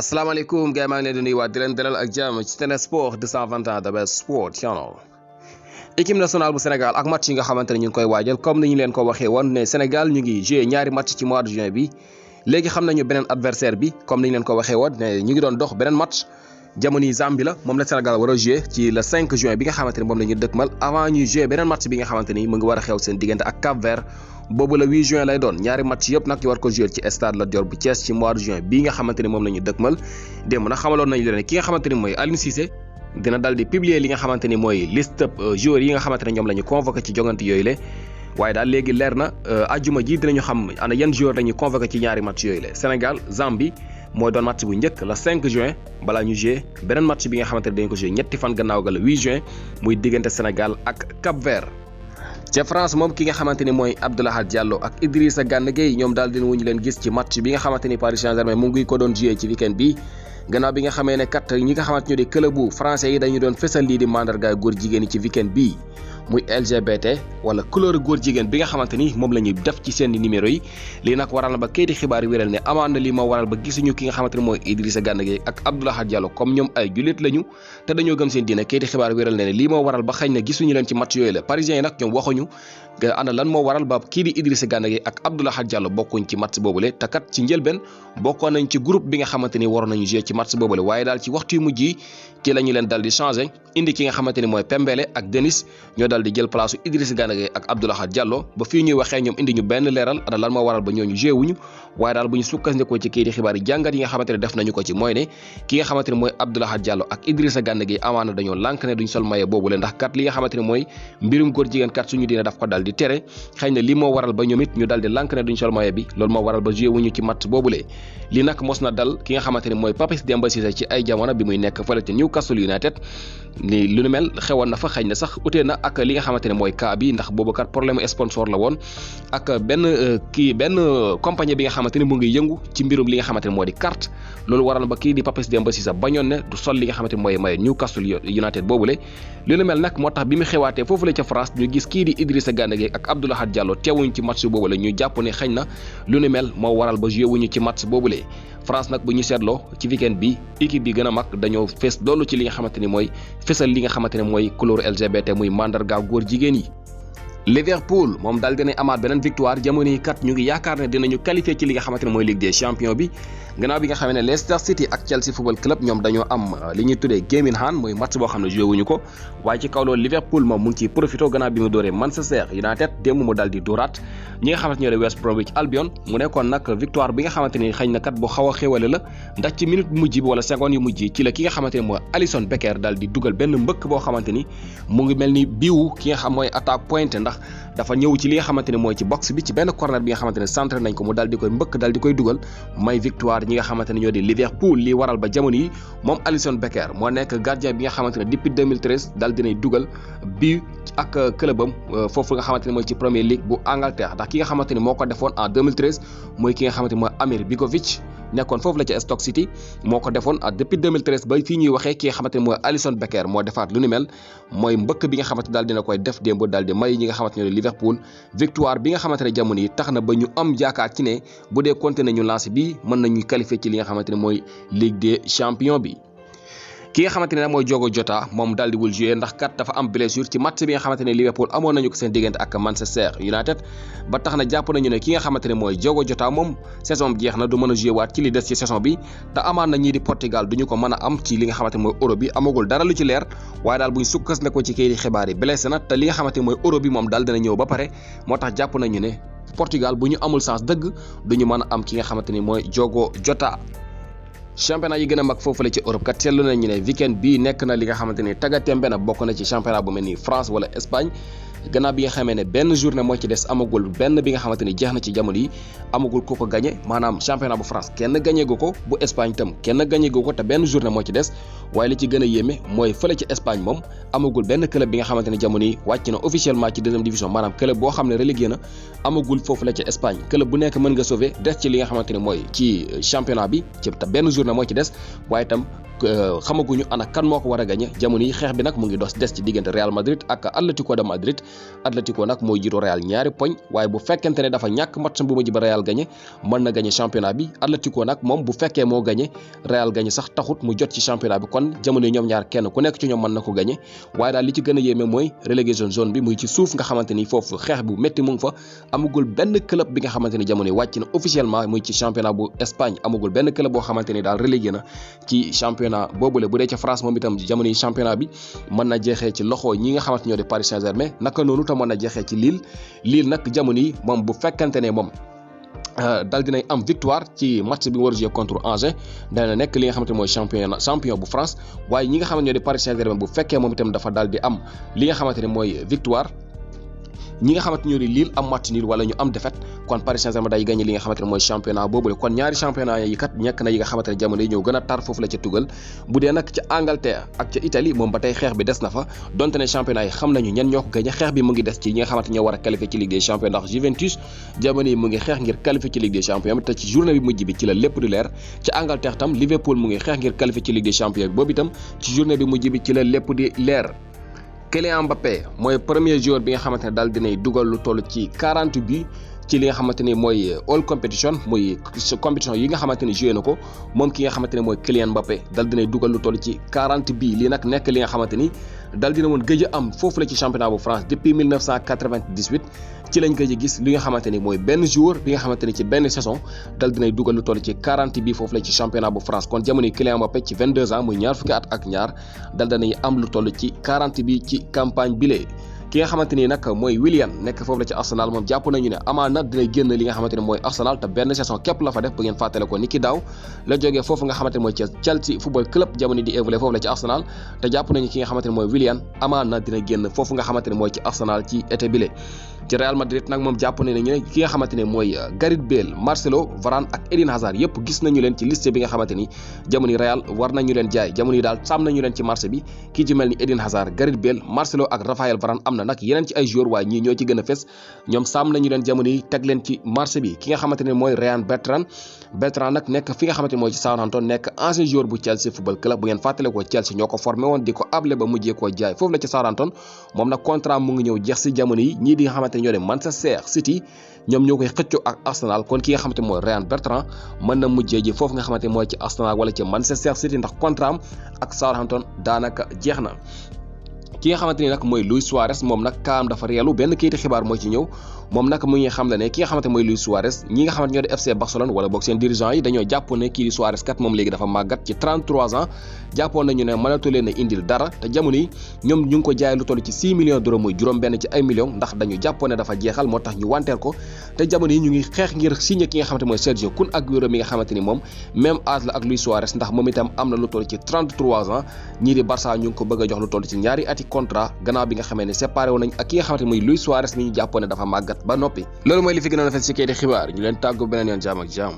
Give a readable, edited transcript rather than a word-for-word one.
asalaamaaleykum gars yi maa ngi leen di nuyuwaat di leen dalal ak jàmm ci Sen Sport 221 The Best Sport Channel. équipe nationale bu Sénégal ak match yi nga xamante ne ñu ngi koy waajal comme ni ñu leen ko waxee woon ne Sénégal ñu ngi joué ñaari match ci mois de juin bi léegi xam nañu beneen adversaire bi comme ni ñu leen ko waxee woon ne ñu ngi doon dox beneen match jamono yi Zambie la moom la Sénégal war a joué ci le 5 juin bi nga xamante ne moom la ñu dëkkmal avant ñuy joué beneen match bi nga xamante ni mu ngi war a xew seen diggante ak Cap-Vert boobu la 8 juin lay doon ñaari match yëpp nag ñu war ko jouer ci stade Lat Dior bu Thiès ci mois de juin bii nga xamante ni moom la ñu dëkkmal démb nag xamaloon nañu leen ki nga xamante ni mooy Aliou Cissé dina dal di publier li nga xamante ni mooy liste joueurs yi nga xamante ne ñoom la ñu convoqué ci jongante yooyu la waaye daal léegi leer na ajjuma ji dinañu xam ana yan joueurs la ñu convoqué ci ñaari match yooyu la Sénégal Zambie mooy doon match bu njëkk le 5 juin balaa ñu jouer beneen match bi nga xamante ne dañu ko jouer ñetti fan gannaaw ga le 8 juin muy diggante Sénégal ak Cap-Vert. ca France moom ki nga xamante ni mooy Abdoulaye Diallo ak Idrissa Gana Gueye ñoom daal dina wuñu leen gis ci match bi nga xamante ni Paris Saint-Germain mu ngi ko doon joué ci weekend bi gannaaw bi nga xamee ne kat ñi nga xamante ñu di club bu français yi dañu doon fësal lii di mandargaay góor jigéen yi ci weekend bii muy LGBT wala couleur góor jigéen bi nga xamante ni moom la ñuy def ci seen numéro yi lii nag waral na ba kayiti xibaar yi wéral ne amaan na lii moo waral ba gisuñu ki nga xamante ni mooy Idrissa Gana Gueye ak Abdoulaye Diallo comme ñoom ay jullit lañu te dañoo gëm seen diine kayiti xibaar wéral ne lii moo waral ba xëy na gisuñu leen ci match yooyu la parisiens yi nag ñoom waxuñu ana lan moo waral ba kii di Idrissa Gana Gueye ak Abdoulaye Diallo bokkuñ ci match boobule te kat ci njëlbeen bokkoon nañ ci groupe bi nga xamante ni waroon nañu jouer ci match boobule waaye daal ci waxtu yu mujj yi ci la ñu leen dal di changé indi ki nga xamante ni mooy Pembele ak Denis ñoo dal di jël place Idrissa Gana Gueye ak Abdoulaye Diallo ba fii ñuy waxee ñoom indi ñu benn leeral ana lan moo waral ba ñooñu joué wuñu waaye daal bu ñu sukkandikoo ci kii di xibaar yi jàngat yi nga xamante ne def nañu ko ci mooy ne ki nga xamante ne mooy Abdoulaye Diallo ak Idrissa Gana Gueye amaana dañoo lànk ne duñ sol maye boobule ndax kat li nga xamante ne mooy mbirum góor jigéen kat suñu diine daf ko dal di tere xëy na lii moo waral ba ñoom it ñu dal di lànk ne duñ sol maye bi loolu moo waral ba joué wuñu ci match boobule lii nag mos na dal ki nga xamante ne mooy Papis Demba Cissé ci ay jamono bi muy nekk fële ci Newcastle United ni lu nu mel xewoon na fa xëy na sax utee na ak li nga xamante ne mooy cas bi ndax boobu kat problème sponsor la woon ak benn compagnie bi nga xamante ne mu ngi yëngu ci mbirum li nga xamante ne moo di carte loolu waral ba kii di Papis Demba Cissé bañoon ne du sol li nga xamante ne mooy maye Newcastle United boobule lu nu mel nag moo tax bi mu xewaatee foofu la ca France ñu gis kii di Idrissa Gana Gueye ak Abdoulaye Diallo teewuñ ci match boobule ñu jàpp ne xëy na lu nu mel moo waral ba joué wuñu ci match boobule France nag bu ñu seetloo ci weekend bi équipe bi gën a mag dañoo fees dollu ci li nga xamante ni mooy fesal li nga xamante ne mooy couleur LGBT muy mandarga góor jigéen yi. Liverpool moom daal dinañ amaat beneen victoire jamono yi kat ñu ngi yaakaar ne dinañu qualifié ci li nga xamante ne mooy Ligue des Champions bi gannaaw bi nga xam ne Leicester City ak Chelsea Football Club ñoom dañoo am li ñuy tuddee game in hand mooy match boo xam ne joué wuñu ko waaye ci kaw loolu Liverpool moom mu ngi ciy profité gannaaw bi mu dooree Manchester United démb mu daal di dóoraat ñi nga xamante ñoo de West Bromwich Albion mu nekkoon nag victoire bi nga xamante ni xëy na kat bu xaw a xéwale la ndax ci minute bu mujj bi wala seconde yu mujj ci la ki nga xamante ne mooy Alisson Becker daal di dugal benn mbëkk boo xamante ni mu ngi mel ni biiwu ki nga xam mooy attaque pointe ndax dafa ñëw ci li nga xamante ne mooy ci box bi ci benn corner bi nga xamante ne centré nañ ko mu daal di koy mbëkk daal di koy dugal may victoire ñi nga xamante ne ñoo di Liverpool li waral ba jamono yi moom Alisson Becker moo nekk gardien bi nga xamante ne depuis 2013 daal dinay dugal bi ak clubam foofu nga xamante ne mooy ci Premier League bu Angleterre ndax ki nga xamante ne moo ko defoon en 2013 mooy ki nga xamante ne mooy Amir Begovic nekkoon foofu la ca Stoke City moo ko defoon depuis 2013 ba fii ñuy waxee ki nga xamante ne mooy Alisson Becker moo defaat lu ni mel mooy mbëkk bi nga xamante daal dina koy def démb daal di may ñi nga xamante ne Liverpool victoire bi nga xamante ne jamono yi tax na ba ñu am yaakaar ci ne bu dee continuer ñu lancé bi mën nañu qualifier ci li nga xamante ne mooy Ligue des Champions bi. ki nga xamante ne mooy Diogo Jota moom daal di wul joué ndax kat dafa am blessure ci match bi nga xamante ne Liverpool amoon nañu ko seen diggante ak Manchester United ba tax na jàpp nañu ne ki nga xamante ne mooy Diogo Jota moom saison bi jeex na du mën a joué waat ci li des ci saison bi te amaan na ñii di Portugal duñu ko mën a am ci li nga xamante ne mooy Euro bi amagul dara lu ci leer waaye daal buñ sukkas ne ko ci kayiti xibaar yi blessé na te li nga xamante ne mooy Euro bi moom daal dina ñëw ba pare moo tax jàpp nañu ne Portugal bu ñu amul chance dëgg duñu mën a am ki nga xamante ni mooy Diogo Jota. championnat yi gën a mag foofu la ci Europe kat seetlu nañu ne weekend bii nekk na li nga xamante ni taggatémbe na bokk na ci championnat bu mel ni France wala Espagne gannaaw bi nga xamee ne benn journée moo ci des amagul benn bi nga xamante ni jeex na ci jamono yi amagul ku ko gagné maanaam championnat bu France kenn gagné gu ko bu Espagne tam kenn gagné gu ko te benn journée moo ci des waaye li ci gën a yéeme mooy fële ci Espagne moom amagul benn club bi nga xamante ne jamono yi wàcc na officiellement ci deuxième division maanaam club boo xam ne relégué na amagul foofu la ci Espagne club bu nekk mën nga sauver des ci li nga xamante ne mooy ci championnat bi ci te benn journée moo ci des waaye tam xamaguñu ana kan moo ko war a gagné jamono yi xeex bi nag mu ngi des ci diggante Real Madrid ak Atlético de Madrid. Atlético nag mooy jiitu Real ñaari poñ waaye bu fekkente ne dafa ñàkk match bu mujj ba Real gagné mën na gagné championnat bi. Atlético nag moom bu fekkee moo gagné Real gagné sax taxut mu jot ci championnat bi kon jamono yi ñoom ñaar kenn ku nekk ci ñoom mën na ko gagné waaye daal li ci gën a yéeme mooy relégation zone bi muy ci suuf nga xamante ni foofu xeex bu métti mu ngi fa amagul benn club bi nga xamante ni jamono yi wàcc na officiellement muy ci championnat bu Espagne amagul benn club boo xamante ni daal relégué na ci championnat boobule bu dee ca France moom itam jamono yi championnat bi mën na jeexee ci loxo ñi nga xamante ñoo di Paris Saint-Germain naka noonu tam mën na jeexee ci Lille nag jamono yi moom bu fekkante ne moom dal dinay am victoire ci match bi mu war a jouer contre Angers dana nekk li nga xamante mooy champion bu France waaye ñi nga xamante ñoo di Paris Saint-Germain bu fekkee moom itam dafa dal di am li nga xamante ne mooy victoire ñi nga xamante ñoo di Lille am match nul wala ñu am défaite kon Paris Saint-Germain day gagné li nga xamante ne mooy championnat boobule kon ñaari championnat yi kat ñekk na yi nga xamante ne jamono yi ñoo gën a tar foofu la ca tugal bu dee nag ca Angleterre ak ca Italie moom ba tey xeex bi des na fa donte ne championnat yi xam nañu ñen ñoo ko gagné xeex bi mu ngi des ci ñi nga xamante ñoo war a qualifier ci Ligue des Champions ndax Juventus jamono yi mu ngi xeex ngir qualifier ci Ligue des Champions bi te ci journée bi mujj bi ci la lépp di leer ca Angleterre tam Liverpool mu ngi xeex ngir qualifier ci Ligue des Champions bi boobu itam ci journée bi mujj bi ci la lépp di leer. Kylian Mbappé mooy premier joueur bi nga xamante ne daal dinay dugal lu toll ci 40 buts ci li nga xamante ni mooy all competition muy compétition yi nga xamante ni joué na ko moom ki nga xamante ne mooy Kylian Mbappé dal dinay dugal lu toll ci 40 bii lii nag nekk li nga xamante ni dal dina woon gëj a am foofu la ci championnat bu France depuis 1998 ci lañ gëj a gis li nga xamante ni mooy benn joueur bi nga xamante ni ci benn saison dal dinay dugal lu toll ci 40 bii foofu la ci championnat bu France kon jamono yi Kylian Mbappé ci 22 ans muy ñaar fukki at ak ñaar dal danay am lu toll ci 40 bii ci campagne bile. ki nga xamante ni nag mooy Willian nekk foofu la ci Arsenal moom jàpp nañu ne amaana dina génn li nga xamante ne mooy Arsenal te benn saison képp la fa def bu ngeen fàttale ko ni ki daaw la jógee foofu nga xamante ne mooy Chelsea football club jamono di évoluer foofu la ci Arsenal te jàpp nañu ki nga xamante ne mooy Willian amaana dina génn foofu nga xamante ne mooy ci Arsenal ci été bile. ci Real Madrid nag moom jàpp nañu ne ki nga xamante ne mooy Gareth Bale Marcelo Varane ak Eden Hazard yëpp gis nañu leen ci liste bi nga xamante ni jamono Real war nañu leen jaay jamono yi daal sàmm nañu leen ci marché bi kii ci mel ni Eden Hazard Gareth Bale Marcelo ak Raphaël Varane am na nag yeneen ci ay joueurs waaye ñii ñoo ci gën a fes ñoom sàmm nañu leen jamono yi teg leen ci marché bi ki nga xamante ne mooy Ryan Bertrand nag nekk fi nga xamante ne mooy ci Southampton nekk ancien joueur bu Chelsea football club bu ngeen fàttale ko Chelsea ñoo ko formé woon di ko able ba mujjee koo jaay foofu la ci Southampton moom nag contrat mu ngi ñëw jeex si jamono yi ñii di nga xamante ne ñoo de Manchester City ñoom ñoo koy xëccoo ak Arsenal kon ki nga xamante mooy Ryan Bertrand mën na mujjee ji foofu nga xamante mooy ci Arsenal wala ci Manchester City ndax contrat am ak Southampton daanaka jeex na. ki nga xamante ni nag mooy Luis Suarez moom nag kaam dafa reelu benn kayiti xibaar mooy ci ñëw moom nag mu ngi xam le ne ki nga xamante mooy Luis Suarez ñi nga xamante ñoo di FC Barcelone wala boog seen dirigeant yi dañoo jàppoon ne kii di Suarez kat moom léegi dafa màggat ci 33 ans jàppoon nañu ne mënatu leen a indil dara te jamono yi ñoom ñu ngi ko jaay lu toll ci 6 millions d'euros muy juróom benn ci ay millions ndax dañu jàppoon ne dafa jeexal moo tax ñu wanteer ko te jamono yi ñu ngi xeex ngir signé ki nga xamante mooy Sergio Kun Aguero mi nga xamante ni moom même âge la ak Luis Suarez ndax moom itam am na lu toll ci 33 ans ñii di Barça ñu ngi ko bëgg a jox lu toll ci ñaari ati contrat gannaaw bi nga xamee ne séparé wu nañ ak ki nga xamante mooy Luis Suarez mi ñu jàppoon ne dafa màggat ba noppi loolu mooy li fi gënoon a fes ci kayiti xibaar ñu leen tàggu beneen yoon jaam ak jaam